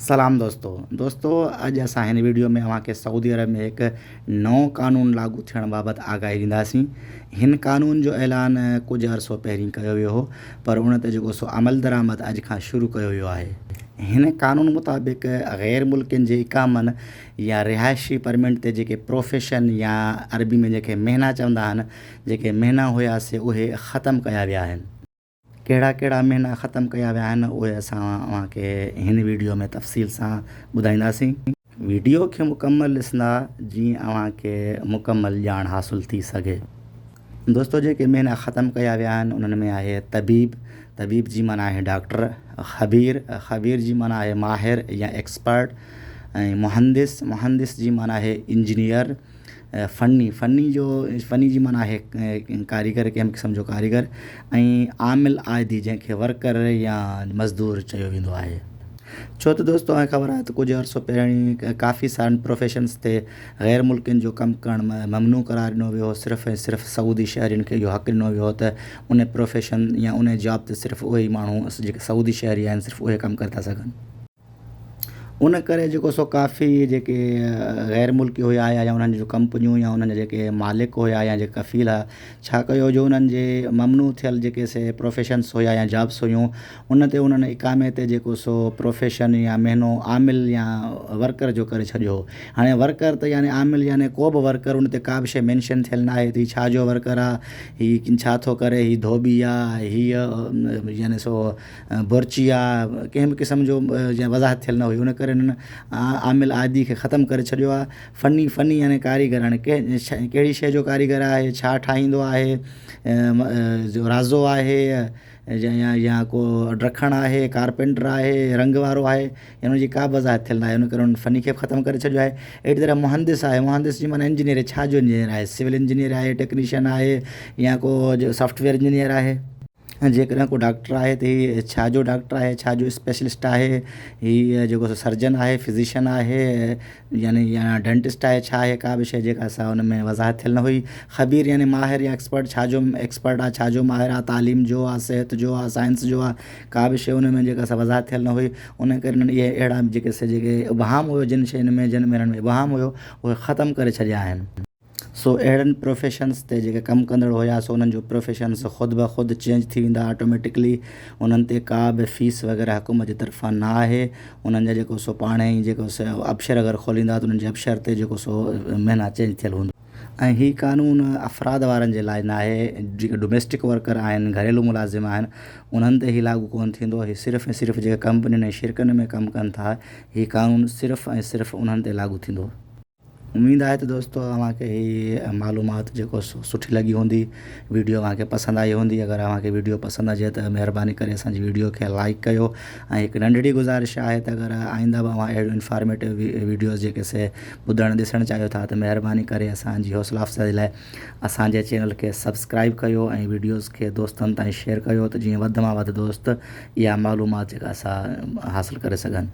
سلام دوستو دوستو اڄ اسان هن ويڊيو ۾ اوهان کي سعودي عرب ۾ هڪ نئون قانون لاڳو ٿيڻ بابت آگاهي ڏينداسين هن قانون جو اعلان ڪجهه عرصو پهرين ڪيو ويو هو پر ان تي جيڪو سو عمل درآمد اڄ کان شروع ڪيو ويو آهي هن قانون مطابق غير ملڪين جي اقامن يا رهائشي پرمنٽ تي جيڪي پروفيشن يا عربي ۾ جنهن کي مهنا چوندا آهن جيڪي مهنا هيا سي اهي ختم ڪيا ويا آهن. ڪهڙا ڪهڙا مهنا ختم ڪيا ويا آهن اهي اسان اوهان کي هن ويڊيو ۾ تفصيل سان ٻڌائينداسين. ويڊيو کي مڪمل ڏسندا جيئن اوهان کي مڪمل ڄاڻ حاصل ٿي سگهي. دوستو جيڪي مهنا ختم ڪيا ويا آهن انهن ۾ آهي طبيب، طبيب جي معنيٰ آهي ڊاڪٽر، خبير، خبير جي معنيٰ آهي ماهر يا ايڪسپرٽ ۽ مهندس، مهندس جي معنيٰ آهي انجنيئر، فني، فني جو فني جي معنيٰ آهي ڪاريگر ڪنهن به قسم جو ڪاريگر ۽ عامل عادي جنهن کي ورڪر يا مزدور چيو ويندو آهي. ڇو ته دوستو اوهان کي خبر آهي ته ڪجهه عرصو پهرين ڪافي سارن پروفيشنس تي غير ملڪين جو ڪم ڪرڻ ممنوع قرار ڏنو ويو هو صرف ۽ صرف سعودي شهرين کي اهو حق ڏنو ويو هو ته ان پروفيشن يا ان جاب تي صرف اهي ئي ماڻهو جيڪي سعودي شهري آهن صرف اهي ڪم ڪري ٿا سگهن. ان ڪري جيڪو سو ڪافي جيڪي غير ملڪي هيا يا انهن جون ڪمپنيون يا انهن جا جيڪي مالڪ هيا يا جيڪي ڪفيل هيا ڇا ڪيو جو انهن جي ممنوع ٿيل جيڪي سي پروفيشنس هيا يا جابس هيون ان تي انهن اقامي تي جيڪو سو پروفيشن يا مهنو عامل يا ورڪر جو ڪري ڇڏيو هو هاڻي ورڪر ته يعني عامل يعني ڪو به ورڪر ان تي ڪا به شي مينشن ٿيل نه آهي ته هي ڇا جو ورڪر آهي هي ڇا ٿو ڪري هي ڌوٻي آهي هي يعني سو بورچي يا ڪنهن به قسم جو جنهن وضاحت ٿيل نه هئي ان ڪري هنن عامل عادي کي ختم ڪري ڇڏيو آهي فني فني يعني ڪاريگر هاڻي ڪهڙي شيء جو ڪاريگر آهي ڇا ٺاهيندو آهي رازو آهي يا يا ڪو ڊکڻ آهي ڪارپينٽر آهي رنگ وارو آهي ان جي ڪا به وضاحت ٿيل نه آهي ان ڪري هن فني کي به ختم ڪري ڇڏيو آهي اهڙي طرح مهندس آهي مهندس جي معنيٰ انجنيئر ڇا جو انجنيئر آهي سول انجنيئر آهي ٽيڪنيشن آهي يا ڪو سافٽ ويئر انجنيئر آهي ۽ جيڪڏهن ڪو ڊاڪٽر آهي ته هي ڇا جو ڊاڪٽر آهي ڇا جو اسپيشلسٽ آهي هي جيڪو سو سرجن آهي فزيشن آهي يعني يا ڊينٽسٽ آهي ڇا آهي ڪا به شيء جيڪا سا ان ۾ وضاحت ٿيل نه هئي خبير يعني ماهر يا ايڪسپرٽ ڇا جو ايڪسپرٽ آهي ڇا جو ماهر آهي تعليم جو آهي صحت جو آهي سائنس جو آهي ڪا به شيء ان ۾ جيڪا سا وضاحت ٿيل نه هئي ان ڪري انهن اهي اهڙا جيڪي سي جيڪي ابهام هيو جن شين ۾ جن ۾ انهن ۾ ابهام هيو اهي ختم ڪري ڇڏيا آهن. سو اهڙن پروفيشنس تي جيڪي ڪم ڪندڙ هيا سو انهن جو پروفيشنس خود بخود چينج ٿي ويندا آٽوميٽڪلي انهن تي ڪا به فيس وغيره حڪومت جي طرفان نه آهي انهن جا جيڪو سو پاڻ ئي جيڪو سو ابشر اگر کوليندا ته انهن جي ابشر تي جيڪو سو مهنا چينج ٿيل هوندو. ۽ هي قانون افراد وارن جي لاء نه آهي جيڪي ڊوميسٽڪ ورڪر آهن گهريلو ملازم آهن انهن تي هي لاڳو ڪونه ٿيندو هي صرف ۽ صرف جيڪي ڪمپنين ۽ شرڪن ۾ ڪم ڪن ٿا هي قانون صرف ۽ صرف انهن تي لاڳو ٿيندو. اميد آهي ته دوستو اوهان کي هي معلومات جيڪو سو سٺي لڳي هوندي ويڊيو اوهان کي پسند آئي هوندي اگر اوهان کي ويڊيو پسند اچي ته مهرباني ڪري اسان جي ويڊيو کي لائڪ ڪيو ۽ هڪ ننڍڙي گذارش آهي ته اگر آئنده به اوهان اهڙيون انفارميٽو ويڊيوز جيڪي سي ٻڌڻ ڏسڻ چاهيو ٿا ته مهرباني ڪري اسان جي حوصله افزائي لاء اسان جي چينل کي سبسڪرائب ڪيو ۽ ويڊيوز کي دوستن تائين شيئر ڪيو ته جيئن وڌ مان وڌ دوست اها معلومات جيڪا سا حاصل ڪري سگهن.